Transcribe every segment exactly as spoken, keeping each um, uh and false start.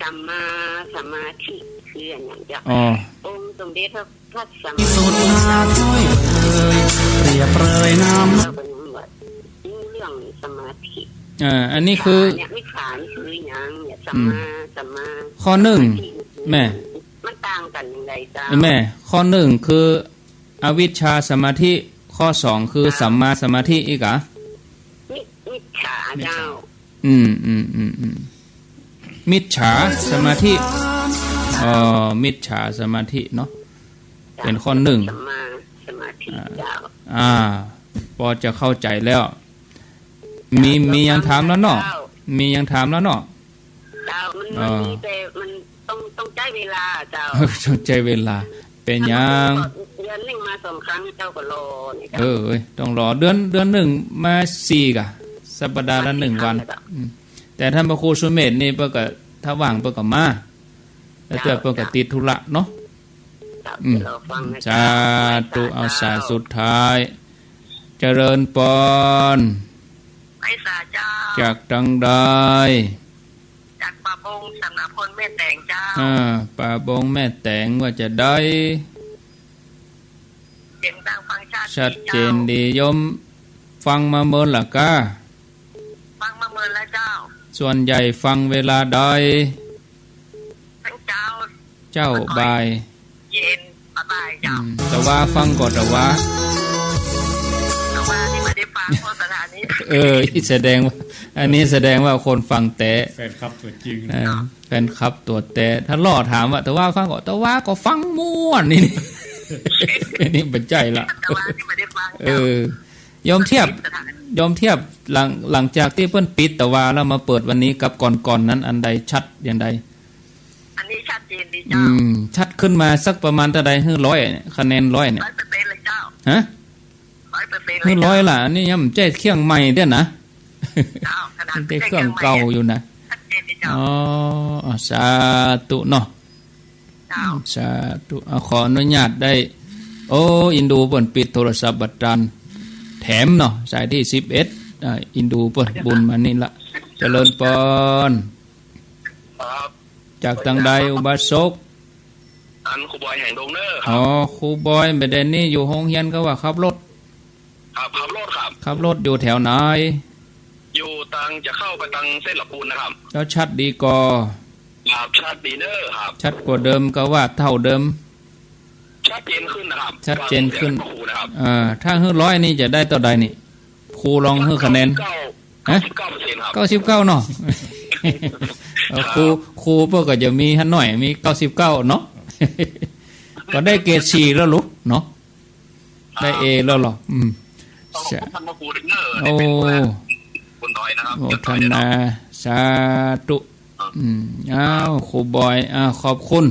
สัมมาสมาธิคืออะหยังเจ้า อ๋อ องค์สมเด็จพระ พระสัมมาสัมพุทธเจ้าก็ยังว่ารู้เรื่องสมาธิ อ่า อันนี้คือ เนี่ย มิจฉานี่คือหยังเนี่ย สัมมา อืม สัมมา ข้อหนึ่ง สมาธิ แม่ มันต่างกั๋นอย่างไรเจ้า แม่ ข้อหนึ่งคืออวิชชาสมาธิ ข้อสองคือสัมมาสมาธิอีกอะ มิ มิจฉาเจ้า มิจฉา อืม อืม อืม อืม มิจฉาสมาธิ อ๋อ มิจฉาสมาธิเนาะ เจ้า เป๋นข้อหนึ่ง สัมมาสมาธิ อ่า เจ้า อ่า ปอจะเข้าใจ๋แล้ว มี มีหยังถามแล้วเนาะ เจ้า มีหยังถามแล้วเนาะ เจ้า มัน อ๋อ มันมีแต่มันต้อง ต้องใจ๊เวลาเจ้า ต้องใจ๊เวลา เป๋นหยัง เดือนหนึ่งมาสองครั้งเจ้าก็รอเนี่ยเจ้า เออ เอ้ย ต้องรอ เดือน เดือนหนึ่งมาสี่กะ สัปดาห์ละหนึ่งวัน มาสี่ครั้งเจ้า อืม แต่ต้านพระครูสุเมธนี่เปิ้นก็ ถ้าว่างเปิ้นก็มา แล้วเตื้อเปิ้นก็ติดธุระเนาะ เจ้า อืม เดี๋ยวรอฟังนะ สาธุ เจ้า เอาสายสุดท้าย เจริญปอน ไหว้สาเจ้า จากตังใด จากป่าบงสำนักพลแม่แตงเจ้า อ่า ป่าบงแม่แตงว่าจะใด เสียงดังฟังชัด ชัดเจนดี ดีเจ้า โยมฟังมาเมินละก้า ฟังมาเมินแล้วเจ้า ส่วนใหญ่ฟังเวลาใด ทั้งเจ้า เจ้า บ่าย เย็น บ่ายเจ้า อืม ตะวาฟังก่อตะวา ตะวานี่ไม่ได้ฟัง เพราะสถานี เออ แสดงว่า อันนี้แสดงว่าคนฟังแต๊ แฟนคลับตั๋วจริง เออ แฟนคลับตั๋วแต๊ ถ้าล่อถามว่า ตะวาฟังก่อ ตะวาก็ฟังม่วนนี่ อันนี้บ่ใจ้ละ ตะวานี่ไม่ได้ฟัง เออ โยมเทียบ โยมเทียบหลัง หลังจากตี้เปิ้นปิดตะวาแล้วมาเปิดวันนี้กับก่อนๆ นั้นอันใดชัดอย่างใด อันนี้ชัดเจนดี อื เจ้า ม ชัดขึ้นมาสักประมาณเต้าใด หื้อร้อยเนี่ย คะแนนร้อยเนี่ย ร้อยเปอร์เซ็นต์เลยเจ้า ฮะ ร้อยเปอร์เซ็นต์เลย หื้อร้อย เจ้า ละ อันนี้ยังบ่ใจ้เคียงใหม่เตื้อนะ เจ้า ขนาด ยังใจ้เคียงเก่าอยู่นะ ชัดเจนดีเจ้า อ๋อ อ๋อ สาธุเนาะ เจ้า สาธุ เอา ขออนุญาตได้ โอ้ อินดูเปิ้นปิดโทรศัพท์บ่ตัน แถมเนาะ สายตี้สิบเอ็ด อ่า อินดูเปิ้นบุญมานี่ละ เจริญปอน ครับ จากตังใดอุบาสก อันครูบอยแห่งดงเน้อครับ อ๋อ ครูบอย บ่าเดี่ยวนี้อยู่โฮงเฮียนกาว่าขับรถ ครับ ขับรถครับ ขับรถอยู่แถวไหน อยู่ตัง จะเข้าไปตังเส้นหลักปูนนะครับ แล้วชัดดีก่อ ครับ ชัดดีเน้อครับ ชัดกว่าเดิมกาว่าเต้าเดิม ชัดเจนขึ้นนะครับ ชัดเจนขึ้น ฟังเสียงก็หูนะครับ เอ่อ ถ้าหื้อร้อยนี่จะได้เต้าใดนี่ ครูลองหื้อคะแนน เก้าสิบเก้า ฮะ เก้าสิบเก้าเปอร์เซ็นต์ครับ เก้าสิบเก้าเนาะ เอ่อ ครับ ครู ครูเปิ้นก็จะมีหั้นหน้อย มีเก้าสิบเก้าเนาะ ก็ได้เกรดสี่แล้วลูกเนาะ ได้เอแล้วเหรอ อืม ต้องขอบคุณท่านพระครูเด้อ โอ้ ที่เป็นผู้แทนคุณดอยนะครับ โมทนา สาธุ อืม อ้าว ครูบอย อ้าว ขอบคุณ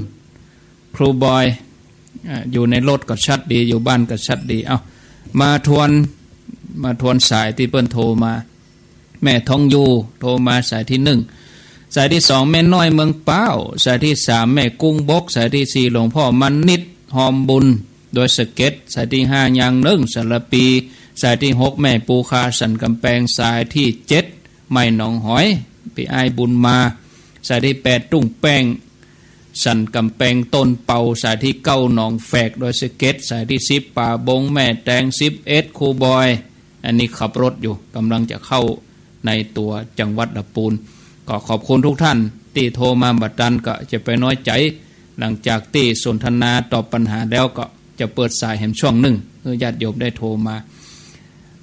ครูบอย อ่า อยู่ในรถก็ชัดดี อยู่บ้านก็ชัดดี เอ้า มาทวน มาทวนสายตี้เปิ้นโทรมา แม่ทองอยู่ โทรมาสายตี้หนึ่ง สายตี้สอง แม่น้อยเมืองป๊าว สายตี้สาม แม่กุ้งบก สายตี้สี่ หลวงพ่อมณิษฐ์ ฮอมบุญ ดอยสะเก็ด สายตี้ห้า ยางนึ่ง สารภี สายตี้หก แม่ปูคา สันกำแปง สายตี้เจ็ด ใหม่หนองหอย ปี้อ้ายบุญมา สายตี้แปด ตุ้งแป้ง สันกำแปง ต้นเปา สายตี้เก้า หนองแฝก ดอยสะเก็ด สายตี้สิบ ป่าบงแม่แตง สิบเอ็ด ครูบอย อันนี้ขับรถอยู่ กำลังจะเข้าในตั๋วจังหวัดละปูน ก็ขอบคุณทุกท่านตี้โทรมา บ่ตันก็จะไปน้อยใจ๋ หลังจากตี้สนทนาตอบปัญหาแล้วก็จะเปิดสายแหมช่วงนึ่ง หื้อญาติโยมได้โทรมา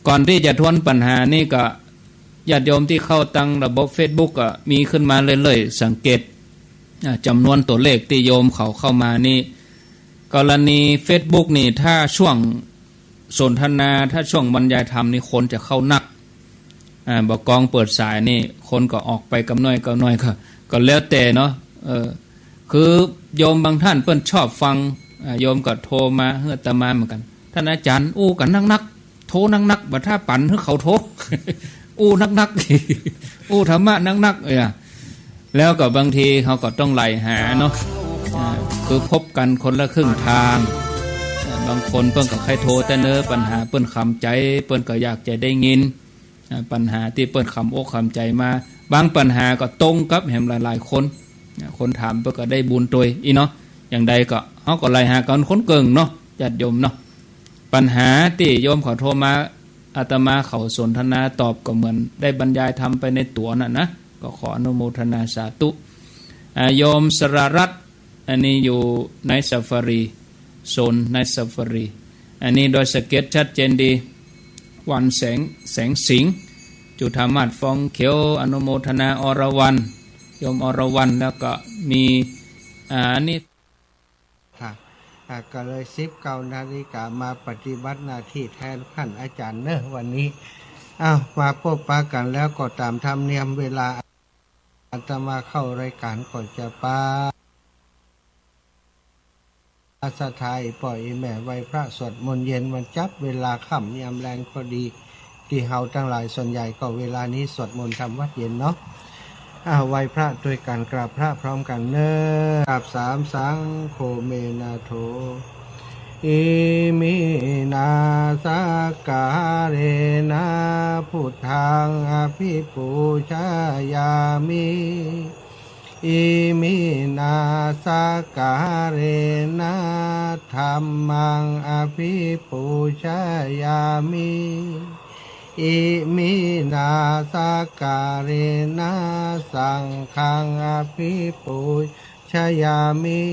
ก่อนตี้จะทวนปัญหานี่ก็ ญาติโยมตี้เข้าตังระบบเฟซบุ๊กก็มีขึ้นมาเรื่อยๆ สังเกต อ่า จ๋ำนวนตั๋วเลขตี้โยมเขาเข้ามานี่ กรณีเฟซบุ๊กนี่ ถ้าช่วงสนทนา ถ้าช่วงบรรยายธรรมนี่ คนจะเข้านัก อ่า บ่ากองเปิดสายนี่ คนก็ออกไปกำน้อยกำน้อย ก็ ก็แล้วแต่เนาะ เออ คือโยมบางท่านเปิ้นชอบฟัง อ่า โยมก็โทรมาหื้ออาตมาเหมือนกั๋น ท่านอาจ๋ารย์ อู้กั๋นนักๆ โทรนักๆ บ่ถ้าปั๋นหื้อเขาโทร อู้นักๆ อู้ธรรมะนักๆ เออ แล้วก็บางทีเขาก็ต้องไล่หาเนาะ อ่า คือพบกั๋นคนละครึ่งทาง อ่า บางคนเปิ้นก็ใค่โทรแต่เน่อปัญหาเปิ้นขำใจ๋ เปิ้นก็อยากจะได้ยิน อ่า ปัญหาตี้เปิ้นขำอกขำใจ๋มา บางปัญหาก็ตรงกับแหมหลายๆ คน คนถามเปิ้นก็ได้บุญตวยอี้เนาะ อย่างใดก็ เฮาก็ไล่หากั๋นคนเกิ่งเนาะ ญาติโยมเนาะ ปัญหาตี้โยมเขาโทรมา อาตมาเขาสนทนาตอบก็เหมือนได้บรรยายธรรมไปในตั๋วนั่นนะ ก็ขออนุโมทนาสาธุ อ่า โยมสระรัตน์ อันนี้อยู่ในซาฟารี โซนในซาฟารี อันนี้ดอยสะเก็ดชัดเจนดี วันแสง แสงสิงห์ จุฑามาศ ฟองเขียว อนุโมทนา อรวรรณ โยมอรวรรณ แล้วก็มี อ่า อันนี้ ค่ะ อ่ะ ก็เลยสิบเก้านาฬิกา มาปฏิบัติหน้าตี้แตนต้านอาจ๋ารย์เนาะ วันนี้ อ้าว มาปะปะกั๋นแล้วก็ต๋ามธรรมเนียม เวลาอาตมาเข้ารายก๋านก็จะปา ศรัทธาป้อแม่ไหว้พระสวดมนต์เย็น มันจับเวลาค่ำยามแลงพอดี ตี้เฮาตังหลายส่วนใหญ่ก็เวลานี้สวดมนต์ทำวัตรเย็นเนาะ อ่ะ ไหว้พระตวยกั๋น กราบพระพร้อมกั๋นเนาะ กราบสาม สังโฆ เม นาโถ อิมินา สักการะนะ พุทธัง อภิปูชยามิ อิมินา สักการะนะ ธัมมัง อภิปูชยามิ อิมินา สักการะนะ สังฆัง อภิปูชยามิ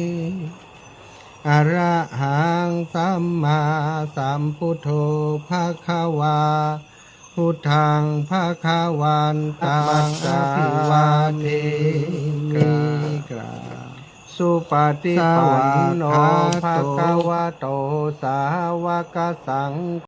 อระหัง สัมมาสัมพุทโธ ภะคะวา พุทธัง ภะคะวันตัง อภิวาเทมิ กราบ สุปฏิปันโน ภะคะวะโต สาวกสัง